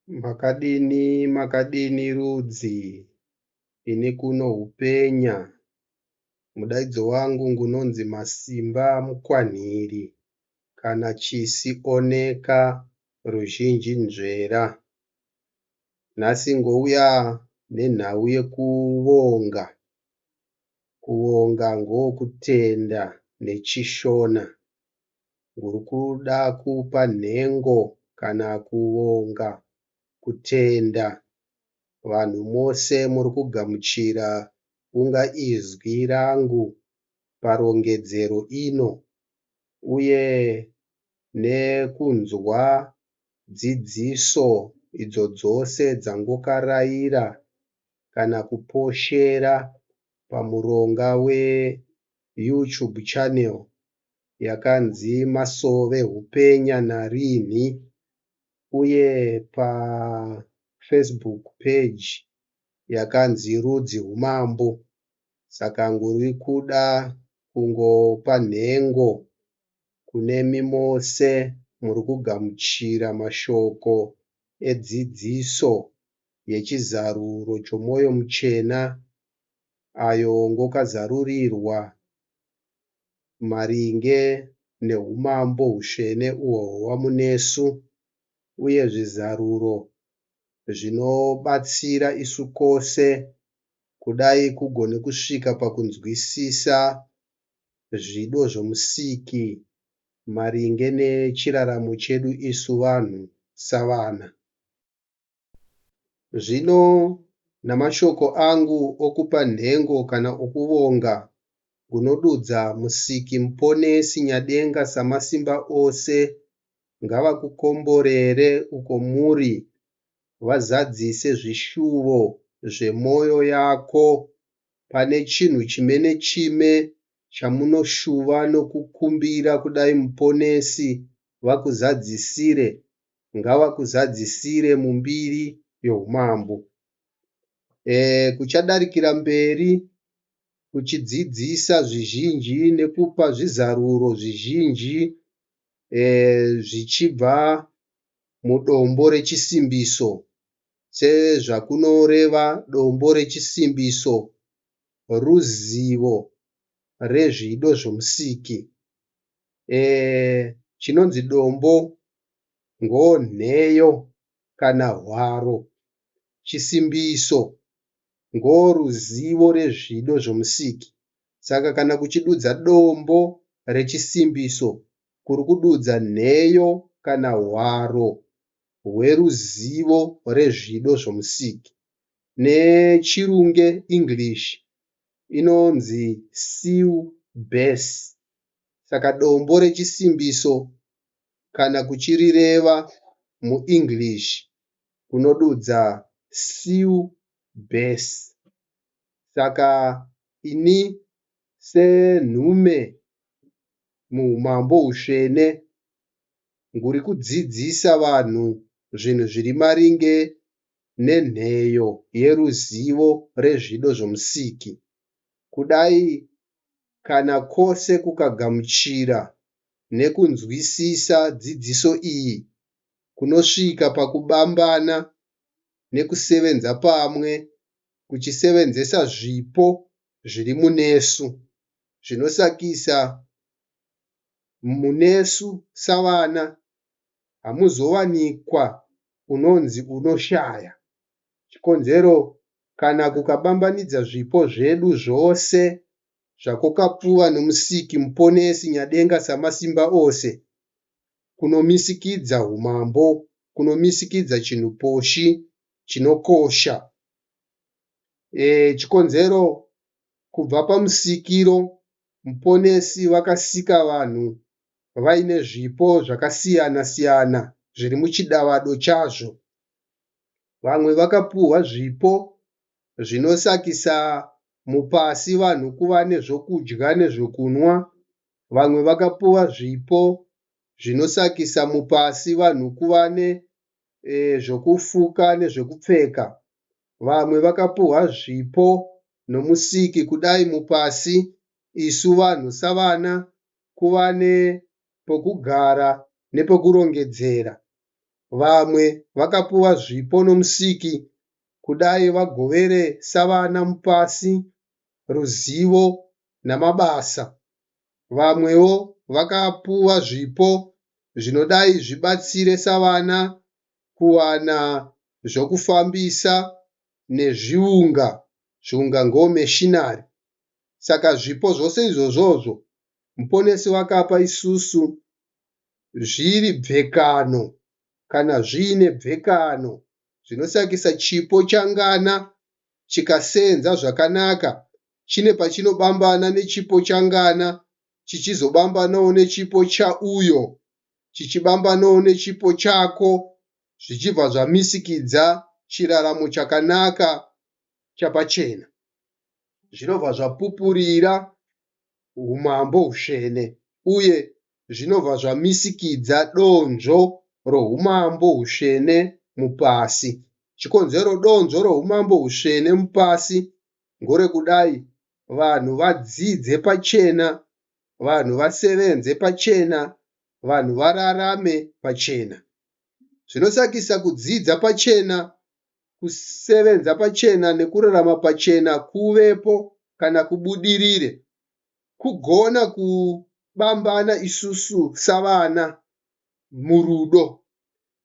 Makadini makadini rudzi ini kuno hupenya. Mudaidzo wangu ngunonzi Masimba Mukwanhiri kana Chisi Oneka ruzhinji nzvera. Nhasi ngouya nenhau yekuvonga. Kuvonga ngokutenda nechiShona. Ndiri kuda kupa nhengo kana kuvonga kutenda vanhu mose muri kugamuchira unga izwi rangu parongedzero ino uye nekunzwa dzidziso idzo dzose dzangokaraira kana kuposhera pamuronga weYouTube channel yakanzi Masove Hupenya Narinhi uye paFacebook page yakanzi Rudzi Humambo. Saka nguri kuda kungopa nhengo kunemi mose muri kugamuchira mashoko edzidziso yechizaruro chomwoyo muchena ayo ngokazarurirwa maringe neumambo hutsvene uhwo hwava munesu uye zvizaruro zvinobatsira isu kwose kudai kugone kusvika pakunzwisisa zvido zvomusiki maringe nechiraramo chedu isu vanhu savana. Zvino namashoko angu okupa nhengo kana okuvonga unodudza Musiki Muponesi Nyadenga Samasimba ose ngavakukomborere uko muri vazadzise zvishuvo zvemwoyo yako pane chinhu chime nechime chamunoshuva nokukumbira kudai Muponesi vakuzadzisire ngavakuzadzisire mumbiri youmambo. E, kuchadarikira mberi kuchidzidzisa zvizhinji nekupa zvizaruro zvizhinji e, zvichibva mudombo rechisimbiso sezvakunoreva dombo rechisimbiso ruzivo rezvido zvomusiki. E, chinonzi dombo ngonheyo kana hwaro. Chisimbiso ngoruzivo rezvido zvomusiki. Saka kana kuchidudza dombo rechisimbiso kuri kududza nheyo kana hwaro hweruzivo rezvido zvomusiki. Nechirunge English inonzi seal base. Saka dombo rechisimbiso kana kuchirireva muEnglish unodudza seal base. Saka ini senhume muumambo hutsvene nguri kudzidzisa vanhu zvinhu zviri maringe nenheyo yeruzivo rezvido zvomusiki. Kudai kana kwose kukagamuchira nekunzwisisa dzidziso iyi kunosvika pakubambana nekusevenza pamwe kuchisevenzesa zvipo zviri munesu zvinosakisa munesu savana hamuzowanikwa unonzi unoshaya. Chikonzero kana kukabambanidza zvipo zvedu zvose zvakokapuwa nomusiki muponesi Nyadenga Samasimba ose kunomisikidza umambo, kunomisikidza chinhu poshi chinokosha. E, chikonzero kubva pamusikiro muponesi vakasika vanhu vaine zvipo zvakasiyana siyana zviri muchidavado chazvo. Vamwe vakapuhwa zvipo zvinosakisa mupasi vanhu kuva nezvokudya nezvokunwa. Vamwe vakapuwa zvipo zvinosakisa mupasi vanhu kuva nezvokufuka nezvekupfeka. Vamwe vakapuhwa zvipo nomusiki kudai mupasi isu vanhu savana kuva nepokugara nepokurongedzera. Vamwe vakapuwa zvipo noMusiki kudai vagovere savana mupasi ruzivo namabasa. Vamwewo vakapuwa zvipo zvinodai zvibatsire savana kuwana zvokufambisa nezviunga. Zviunga ngomeshinari. Saka zvipo zvose izvozvozvo Muponesi vakapa isusu zviri bvekano kana zviine bvekano zvinosakisa chipo changana chikaseenza zvakanaka chine pachinobambana nechipo changana chichizobambanawo nechipo chauyo chichibambanawo nechipo chako zvichibva zvamisikidza chiraramo chakanaka chapachena. Zvinobva zvapupurira umambo husvene uye zvinobva zvamisikidza donzvo roumambo husvene mupasi. Chikonzero donzvo roumambo husvene mupasi ngorekudai vanhu vadzidze pachena, vanhu vasevenze pachena, vanhu vararame pachena. Zvinosakisa kudzidza pachena, kusevenza pachena nekurarama pachena kuvepo kana kubudirire. Kugona kubambana isusu savana murudo.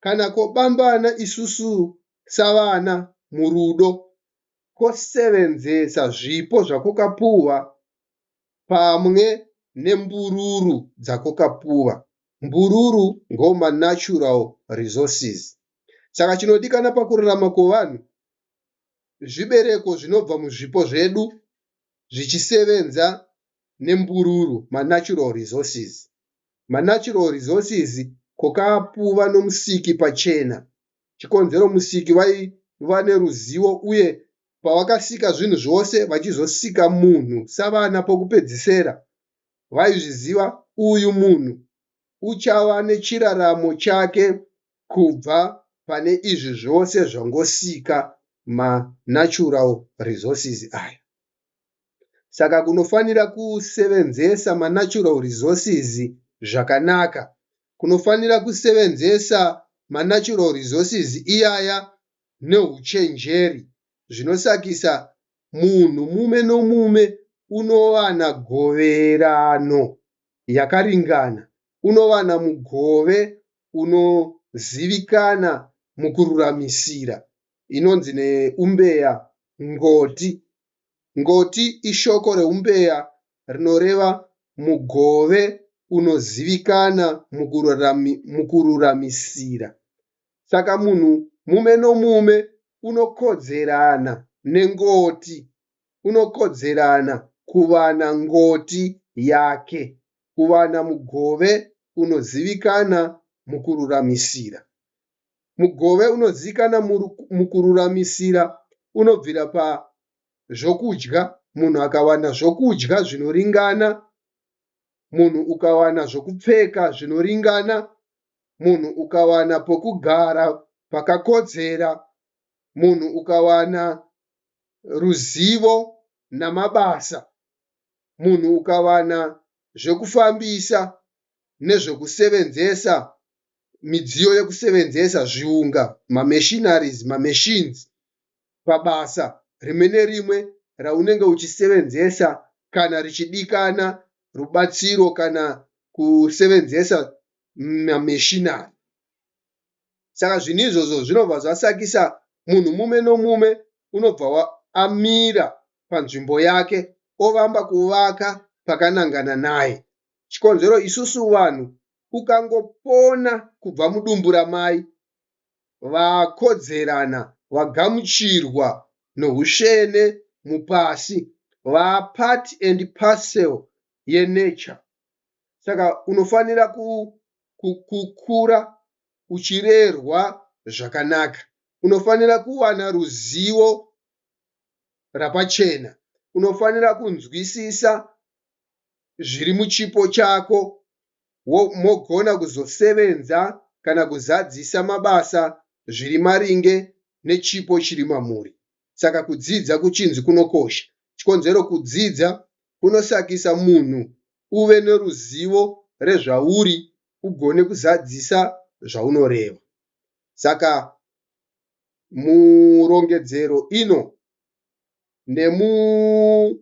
Kana kobambana isusu savana murudo, kosevenzesa zvipo zvakokapuwa pamwe nembururu dzakokapuwa. Mbururu ngomanatural resources. Saka chinodikana pakurarama kwevanhu zvibereko zvinobva muzvipo zvedu zvichisevenza nembururu, manatural resources. Manatural resources kokapuva nomusiki pachena. Chikonzero musiki vaiva neruzivo uye pavakasika zvinhu zvose vachizosika munhu savana pokupedzisera vaizviziva uyu munhu uchava nechiraramo chake kubva pane izvi zvose zvangosika manatural resources aya. Saka kunofanira kusevenzesa manatural resources zvakanaka. Kunofanira kusevenzesa manatural resources iyaya neuchenjeri zvinosakisa munhu mume nomume unowana goverano yakaringana, unowana mugove unozivikana mukururamisira inonzi neumbeya ngoti. Ngoti ishoko reumbeya rinoreva mugove unozivikana mukururamisira. Saka munhu mume nomume unokodzerana nengoti, unokodzerana kuvana ngoti yake, kuvana mugove unozivikana mukururamisira. Mugove unozivikana mukururamisira unobvira pazvokudya. Munhu akawana zvokudya zvinoringana, munhu ukawana zvokupfeka zvinoringana, munhu ukawana pokugara pakakodzera, munhu ukawana ruzivo namabasa, munhu ukawana zvekufambisa nezvekusevenzesa midziyo yekusevenzesa zviunga mamachineries mamachines pabasa rimwe nerimwe raunenge uchisevenzesa kana richidikana rubatsiro kana kusevenzesa mamashinari. Saka zvinhu izvozvo zvinobva zvasakisa munhu mume nomume unobva amira panzvimbo yake ovamba kuvaka pakanangana naye. Chikonzero isusu vanhu ukangopona kubva mudumbu ramai vakodzerana vagamuchirwa nousvene mupasi vapart and parcel yenature. Saka unofanira kukura uchirerwa zvakanaka. Unofanira kuwana ruzivo rapachena. Unofanira kunzwisisa zviri muchipo chako mogona kuzosevenza kana kuzadzisa mabasa zviri maringe nechipo chiri mamuri. Saka kudzidza kuchinzi kunokosha. Chikonzero kudzidza kunosakisa munhu uve neruzivo rezvauri ugone kuzadzisa zvaunoreva. Saka murongedzero ino nemumuronga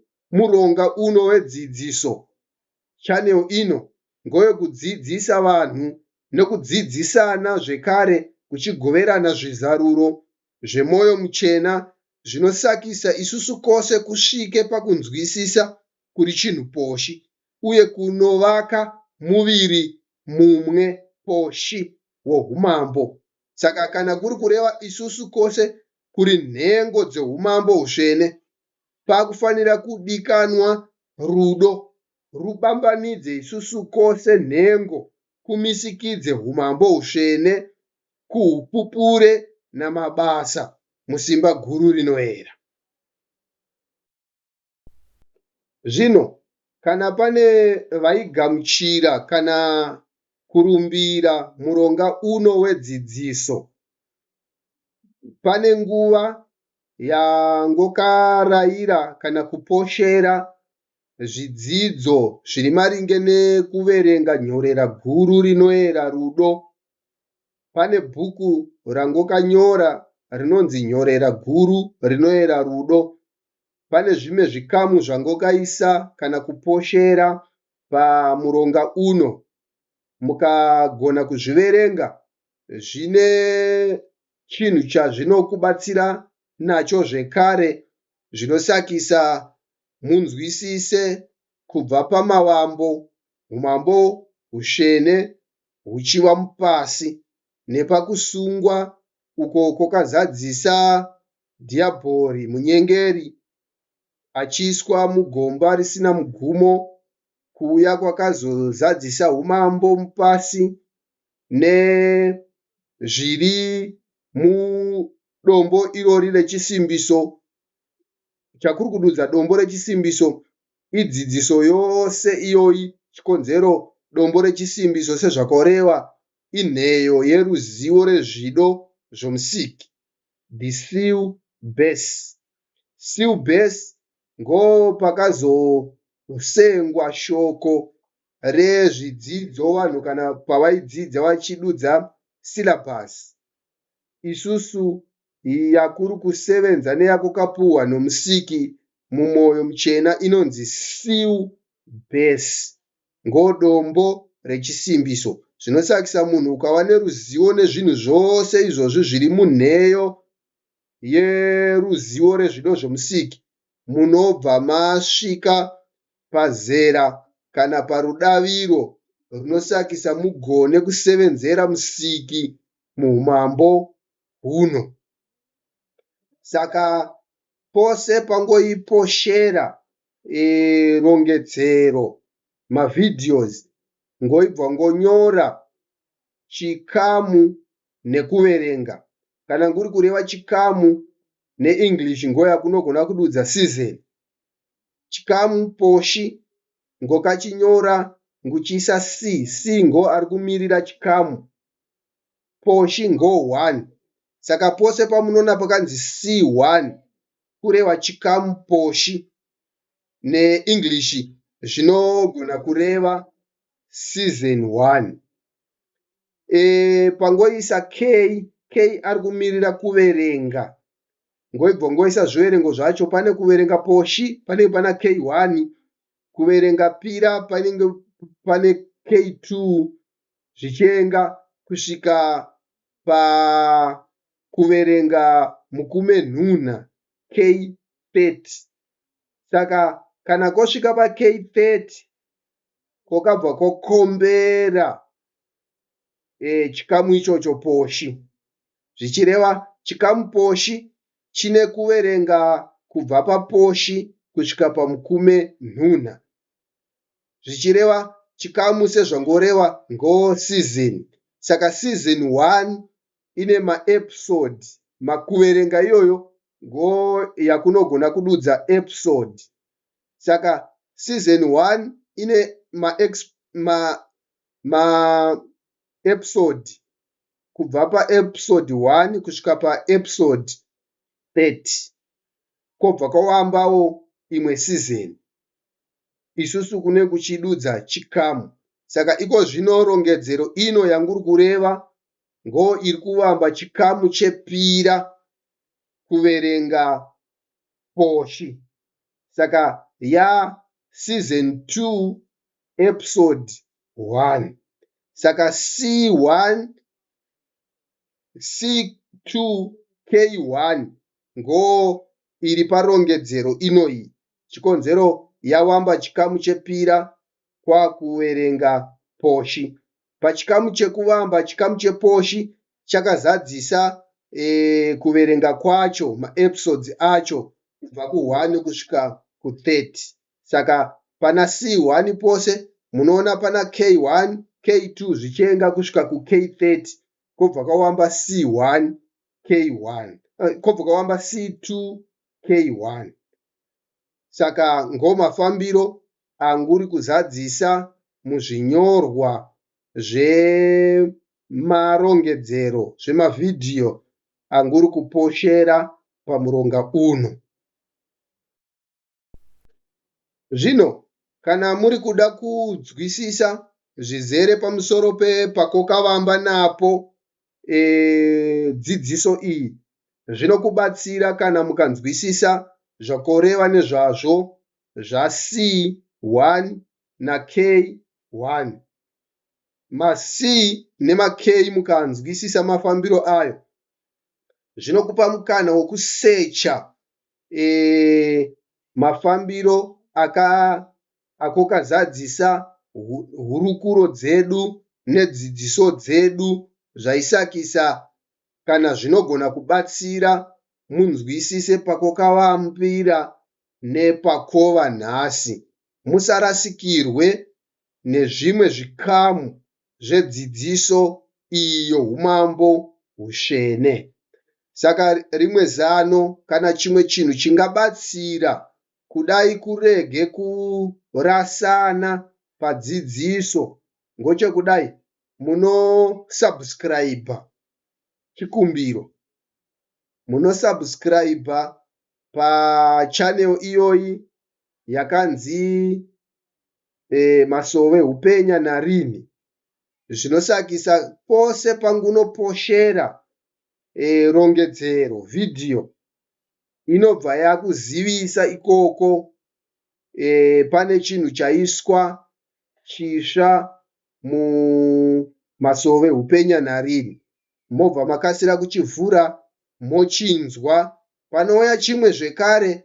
uno wedzidziso, channel ino ngowekudzidzisa vanhu nekudzidzisana zvekare kuchigoverana zvizaruro zvemwoyo muchena zvinosakisa isusu kose kusvike pakunzwisisa kuri chinhu poshi uye kunovaka muviri mumwe poshi woumambo. Saka kana kuri kureva isusu kose kuri nhengo dzeumambo hutsvene, pakufanira kudikanwa rudo rubambanidze isusu kose nhengo kumisikidze umambo hutsvene kuhupupure namabasa musimba guru rinoera. Zvino kana pane vaigamuchira kana kurumbira muronga uno wedzidziso, pane nguva yangokaraira kana kuposhera zvidzidzo zviri maringe nekuverenga nyorera guru rinoera rudo. Pane bhuku rangokanyora rinonzi Nyorera Guru Rinoera Rudo. Pane zvimwe zvikamu zvangokaisa kana kuposhera pamuronga uno. Mukagona kuzviverenga zvine chinhu chazvinokubatsira nacho zvekare zvinosakisa munzwisise kubva pamavambo umambo husvene huchiva mupasi nepakusungwa uko kwakazadzisa dhiabhori munyengeri achiiswa mugomba risina mugumo kuuya kwakazozadzisa umambo mupasi nezviri mudombo irori rechisimbiso chakuri kududza dombo rechisimbiso idzidziso yose iyoyi chikonzero dombo rechisimbiso sezvakoreva inheyo yeruzivo rezvido zvomusiki the seal base seal base ngopakazosengwa shoko rezvidzidzo vanhu kana pavaidzidza vachidudza syllabus isusu yakuri kusevenza neyakukapuhwa nomusiki mumwoyo muchena inonzi seal base ngodombo rechisimbiso zvinosakisa munhu ukava neruzivo nezvinhu zvose izvozvi zviri munheyo yeruzivo rezvido zvomusiki munobva masvika pazera kana parudaviro runosakisa mugone kusevenzera musiki muumambo huno. Saka pose pangoiposhera rongedzero mavideos ngoibva ngonyora chikamu nekuverenga. Kana kuri kureva chikamu neEnglish ngoyakunogona kududza season. Chikamu poshi ngokachinyora nguchiisa C. C ngo ari kumirira chikamu. Poshi ngo 1. Saka pose pamunoona pakanzi C1 kureva chikamu poshi neEnglish zvinogona kureva season 1. Pangoisa K, K ari kumirira kuverenga. Ngoibva ngoisa zviverengo zvacho pane kuverenga poshi panenge pana K1, kuverenga pira panenge pane K2 zvichienga kusvika pakuverenga mukume nhunha K30. Saka kana kosvika pa K30 kokabva kokombera chikamu ichocho poshi zvichireva chikamu poshi chine kuverenga kubva paposhi kusvika pamukume nhunha zvichireva chikamu sezvangoreva ngo season. Saka season 1 ine maepisode makuverenga iyoyo ngo yakunogona kududza episode. Saka season 1 ine maepisode kubva paepisode 1 kusvika paepisode 30 kwobva kwawambawo imwe season isusu kune kuchidudza chikamu. Saka iko zvino rongedzero ino yanguri kureva Ngo iri kuvamba chikamu chepira kuverenga poshi. Saka ya season 2 episode 1. Saka C1 C2 K1 ngo iri parongedzero inoyi. Chikonzero yavamba chikamu chepira kwakuverenga poshi. Pachikamu chekuvamba chikamu cheposhi chakazadzisa e, kuverenga kwacho maepisodes acho kubva ku1 kusvika ku30. Saka pana C1 pose munoona pana K1, K2 zvichienga kusvika kuK30 kobva kwawamba C1 K1 eh, kobva kwawamba C2 K1. Saka ngomafambiro anguri kuzadzisa muzvinyorwa zvemarongedzero zvemavhidhiyo anguri kuposhera pamuronga uno. Zvino kana muri kuda kunzwisisa zvizere pamusoro pepakokavamba napo e, dzidziso iyi, zvinokubatsira kana mukanzwisisa zvakoreva nezvazvo zvaC1 naK1. MaC nemaK mukanzwisisa mafambiro ayo, zvinokupa mukana wokusecha e, mafambiro aka akokazadzisa hurukuro dzedu nedzidziso dzedu zvaisakisa kana zvinogona kubatsira munzwisise pakokavambira nepakova nhasi. Musarasikirwe nezvimwe zvikamu zvedzidziso iyi yoUmambo hutsvene. Saka rimwe zano kana chimwe chinhu chingabatsira kudai kurege kurasana padzidziso ngochekudai munosubscribe chikumbiro munosubscribe pachannel iyoyi yakanzi e, Masowe Hupenya Narinhi zvinosakisa pose pangunoposhera e, rongedzero vhidhiyo inobva yakuzivisa ikoko e, pane chinhu chaiswa chisva muMasowe Hupenya Narinhi mobva makasira kuchivhura mochinzwa panouya chimwe zvekare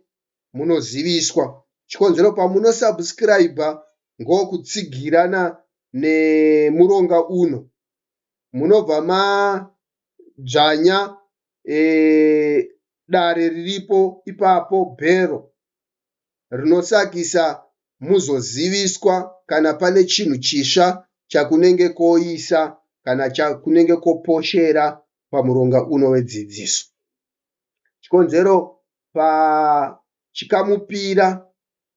munoziviswa. Chikonzero pamunosubscriber ngokutsigirana nemuronga uno munobva madzvanya e, dare riripo ipapo bhero rinosakisa muzoziviswa kana pane chinhu chisva chakunenge koisa kana chakunenge koposhera pamuronga uno wedzidziso. Chikonzero pachikamupira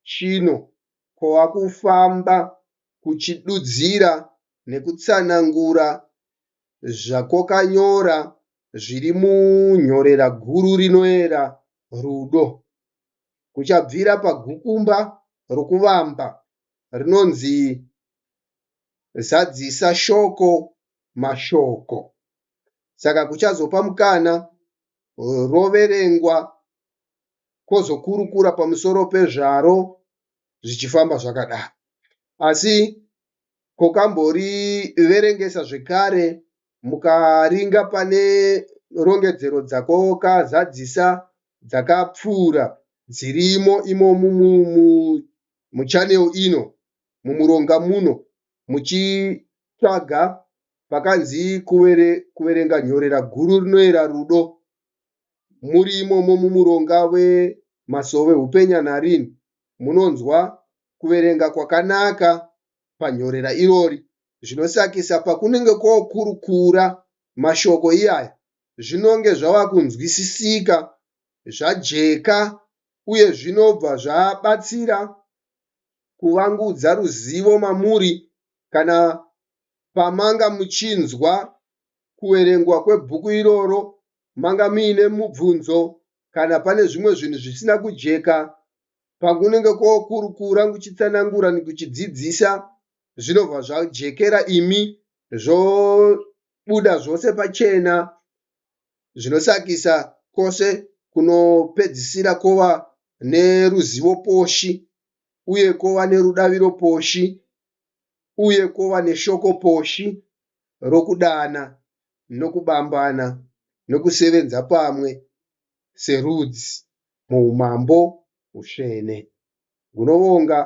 chino kwava kufamba kuchidudzira nekutsanangura zvakokanyora zviri munyorera guru rinoera rudo. Kuchabvira pagukumba rokuvamba rinonzi zadzisa shoko mashoko. Saka kuchazopa mukana roverengwa kwozokurukura pamusoro pezvaro zvichifamba zvakadaro. Asi kokamboriverengesa zvekare mukaringa pane rongedzero dzakokazadzisa dzakapfuura dzirimo imomu muchannel ino mumuronga muno muchitsvaga pakanzi kuverenga nyorera guru rinoera rudo muri imomo mumuronga wemasove hupenya narini munonzwa kuverenga kwakanaka panyorera irori zvinosakisa pakunenge kwokurukura mashoko iyaya zvinonge zvava kunzwisisika zvajeka uye zvinobva zvabatsira kuvangudza ruzivo mamuri kana pamanga muchinzwa kuverengwa kwebhuku iroro manga muine mubvunzo kana pane zvimwe zvinhu zvisina kujeka pakunenge kwokurukura kuchitsanangura nekuchidzidzisa zvinobva zvajekera imi. Buda zvose pachena zvinosakisa kwose kunopedzisira kwova neruzivo poshi uye kwova nerudaviro poshi uye kwova neshoko poshi rokudana nokubambana nokusevenza pamwe serudzi muumambo hutsvene. Ngunovonga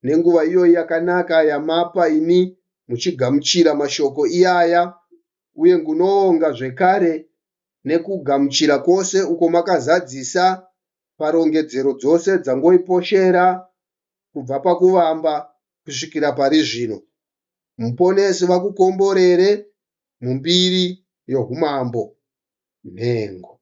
nenguva iyoyi yakanaka yamapa imi muchigamuchira mashoko iyaya uye ngunoonga zvekare nekugamuchira kwose uko makazadzisa parongedzero dzose dzangoiposhera kubva pakuvamba kusvikira pari zvino. Muponesi vakukomborere mumbiri youmambo. Nhengo.